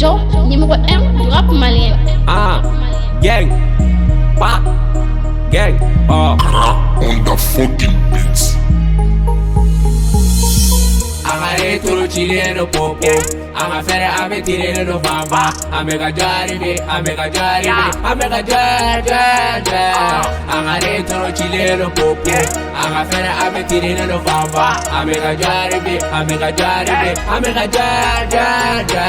Joe, numéro 1 du rap malien. Ah, gang, pa, gang, oh. On the fucking beats. An ka toro cilen do popo, an ka fɛrɛ an bɛ tirelen do fanba. An bɛ ka jɔ arrivé, an bɛ ka jɔ arrivé, an bɛ ka jɔ jɔ jɔ. An ka toro cilen do popo, an ka fɛrɛ an bɛ tirelen do fanba. An bɛ ka jɔ arrivé, an bɛ ka jɔ arrivé, an bɛ ka jɔ jɔ jɔ.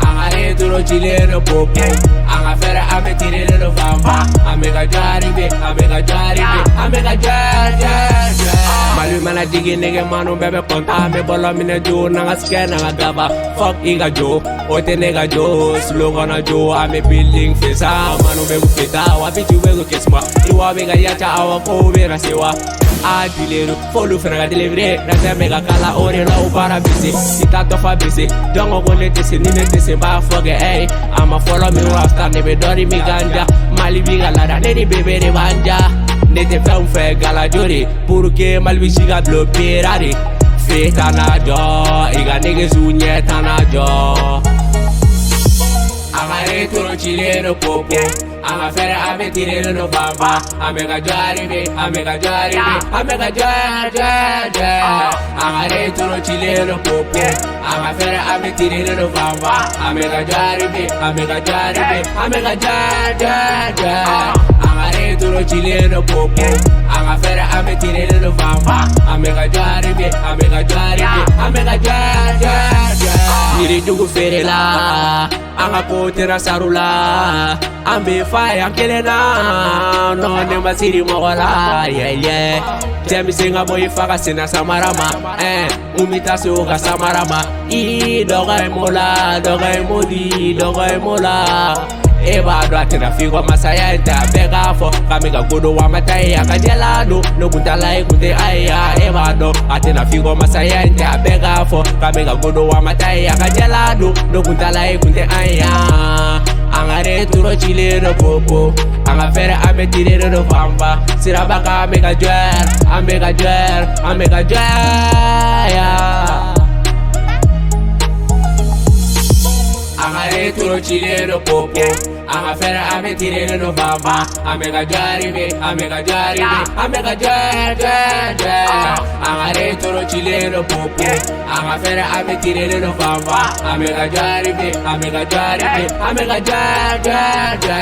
An ka toro cilen do popo, an ka fɛrɛ an bɛ tirelen do fanba. An bɛ ka jɔ arrivé, an bɛ ka jɔ arrivé, an bɛ ka jɔ jɔ jɔ. Mali mana jigin nege manu bɛɛ bɛ kɔntan. An bɛ bɔlɔ minɛ jo n'an ka sikɛ n'an ka gaba. Fuck i ka jo, o tɛ ne ka jo. Slow kɔnɔ jo, an bɛ building fesa. Manu bɛ k'u feta, wa bitch bɛ k'u kesuma. I wa bɛ ka yaca, awa kow bɛ na se wa. A dilen don f'olu fana ka délivrer. Rasɛ bɛ ka kala o de la o baara bɛ se. I t'a dɔ fa bɛ se. Jɔn ko ko ne tɛ se, ni ne tɛ se n b'a fɔ kɛ ɛy. A ma fɔlɔ min rockstar, ne bɛ dɔ di min kan ja. Mali b'i ka laada, ne ni bébé de b'an ja. Ne tɛ fɛn fɛ galajo de pour que Mali bɛ si ka bulon pera de. Fe tana jɔ, i ka negesu ɲɛ tana jɔ. An ka toro cilen do popo, an ka fɛrɛ an bɛ tirelen do fanba. An bɛ ka jɔ arrivé, an bɛ ka jɔ arrivé, an bɛ ka jɔ jɔ jɔ. An ka toro cilen do popo, an ka fɛrɛ an bɛ tirelen do fanba. An bɛ ka jɔ arrivé, an bɛ ka jɔ arrivé, an bɛ ka jɔ jɔ jɔ. An ka toro cilen do popo, an ka fɛrɛ an bɛ tirelen do fanba. An bɛ ka jɔ arrivé, an bɛ ka jɔ arrivé, an bɛ ka jɔ jɔ jɔ. Yirijugu feerela, an ka ko tɛna saru la. An bɛ fa yan kelen na, nɔ ne ma siri mɔgɔ la. Yɛyɛ cɛ bɛ se ka bɔ i fa ka senna samara ma. Ɛn mun bɛ taa se o ka samara ma? I dɔgɔ ye mo la, dɔgɔ ye mo di, dɔgɔ ye mo la. E b'a dɔn a tɛna f'i kɔ masaya in tɛ a bɛɛ k'a fɔ k'an bɛ ka godo wa ma taa ye a ka jɛla don. Ne kun t'a la e kun tɛ a ye ya. E b'a dɔn a tɛna f'i kɔ masaya in tɛ a bɛɛ k'a fɔ k'an bɛ ka godo wa ma taa ye a ka jɛla don. Ne kun t'a la e kun tɛ an ye ya. An ka toro cilen do popo, an ka fɛrɛ an bɛ tirelen do fanba. Siraba kan an bɛ ka jɔ, an bɛ ka jɔ, an bɛ ka jɔ ya. An ka toro cilen do popo, an ka fɛrɛ an bɛ tirelen do fanba. An bɛ ka jɔ arrivé, an bɛ ka jɔ arrivé, an bɛ ka jɔ jɔ jɔ. An ka toro cilen do popo, an ka fɛrɛ an bɛ tirelen do fanba. An bɛ ka jɔ arrivé, an bɛ ka jɔ arrivé, an bɛ ka jɔ jɔ jɔ.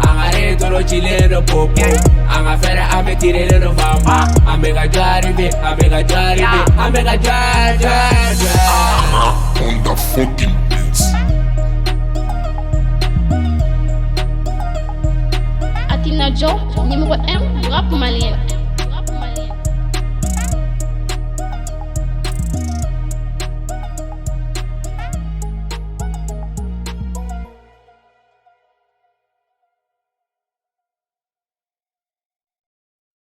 An ka toro cilen do popo, an ka fɛrɛ an bɛ tirelen do fanba. An bɛ ka jɔ arrivé, an bɛ ka jɔ arrivé, an bɛ ka jɔ jɔ jɔ. On the fucking beats. Atina Joe, numéro 1 du rap malien.